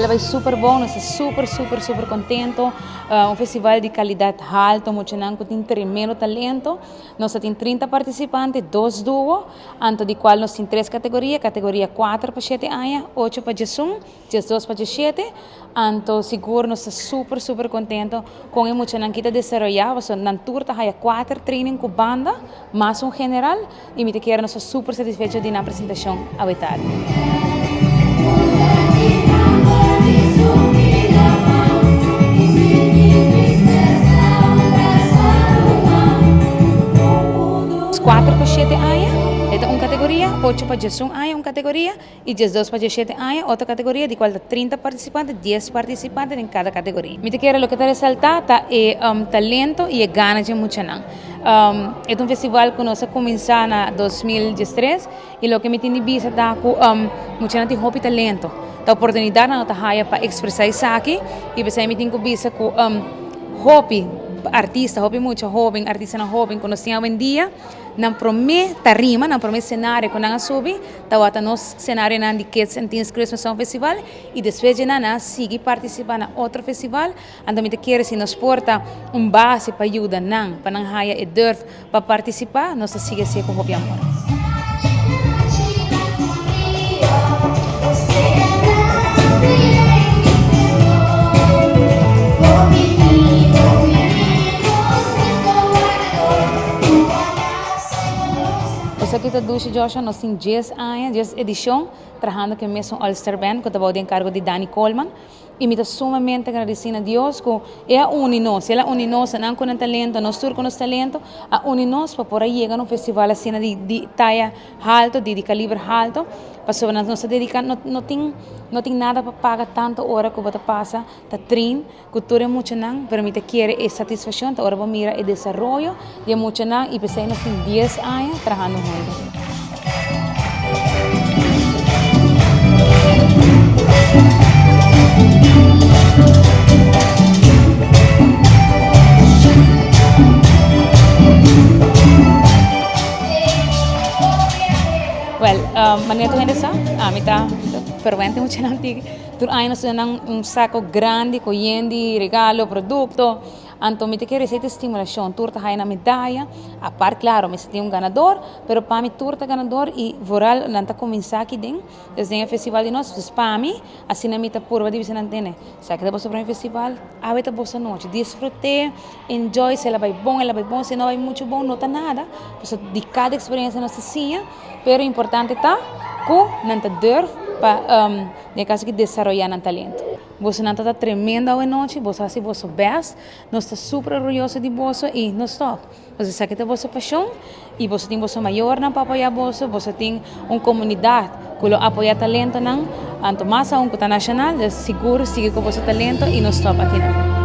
El a bai super bon, nos ta super super super contento. Un festival di calidad halto, muchanan cu tin tremendo talento. Nos ta tin 30 participante, dos duo, anto di cual nos tin tres categoria, categoria 4 pa 7 aña, 8 pa 11, 12 pa 17. Anto sigur nos ta super super contento con e muchanan ki ta desaroya, pasobra nan tur ta haya 4 training cu banda, mas un general, y mi ta kere nos ta super satisfecho di nan presentacion awe tardi. 4 pa 7 aña e ta un categoria, 8 pa 11 aña un categoria y 12 pa 17 aña otro categoria di cual ta 30 participante, 10 participante den cada categoria. Mi ta kere loke ta resalta ta e talento y e gana dje muchanan. E ta un festival cu nos a cuminsa na 2013 y loke mi tin di bisa ta cu muchanan tin hopi talento. Ta oportunidad nan no ta haya pa expresa esaki y p'esey mi tin cu bisa cu hopi artista, hopi mucha hoben, artistanan hoben cu nos tin awendia nan prome tarima, nan prome scenario cu nan a subi Tawata nos senarionan di Kids and Teens Christmas Song Festival y despues dje nan a sigui participa na otro festival. Anto mi ta kere si nos por ta un base pa yuda nan pa nan haya e durf pa participa, nos ta sigui hacié cu hopi amor. Esaki ta dushi Joshua, nos tin dies aña, dies edicion, trahando cu e mesun All Star Band cu ta bao di encargo di Danny Coleman. Y mi ta sumamente agradeci na Dios cu E a uni nos, El a uni nos, nan cu nan talento, nos tur cu nos talento, a uni nos pa por a yega na un festival asina di di taya halto, di di caliber halto, pasobra nos ta dedica, no no tin no tin nada pa paga tanto ora cu bo ta pasa ta train Ku tur e muchanan, pero mi ta kere e satisfakshon ta ora bo mira e desaroyo di e muchanan i p'esei nos tin dies aña trahando huntu. Wèl, manera tur hende sa, ami ta ferwente muchanan tiki. Tur aña nos ta nan un saco grandi cu yen di regalo, producto. Anto mi ta kere esey ta stimulacion. Tur ta haya nan medaya. Apart claro mester tin un ganador, pero pa mi tur ta ganador y vooral nan ta cuminsa aki den, dus den e festival di nos. Dus pa mi, asina mi ta purba di bisa nan tene, esaki ta boso prome festival, awe ta boso anochi. Disfrute, enjoy, si el a bay bon, el a bay bon, si no a bay mucho bon, no ta nada, pasobra di cada experiencia nos ta siña. Pero importante ta cu nan ta durf pa den e caso aki desaroya nan talento. Bosonan ta ta tremendo awe nochi, boso a haci boso best, nos ta super orguyoso di boso y no stop. Pasobra esaki ta boso pasion y boso tin boso mayornan pa apoya boso, boso tin un comunidad cu lo apoya talentonan, anto mas aun cu ta nacional, dus sigur sigui cu boso talento y no stop akinan.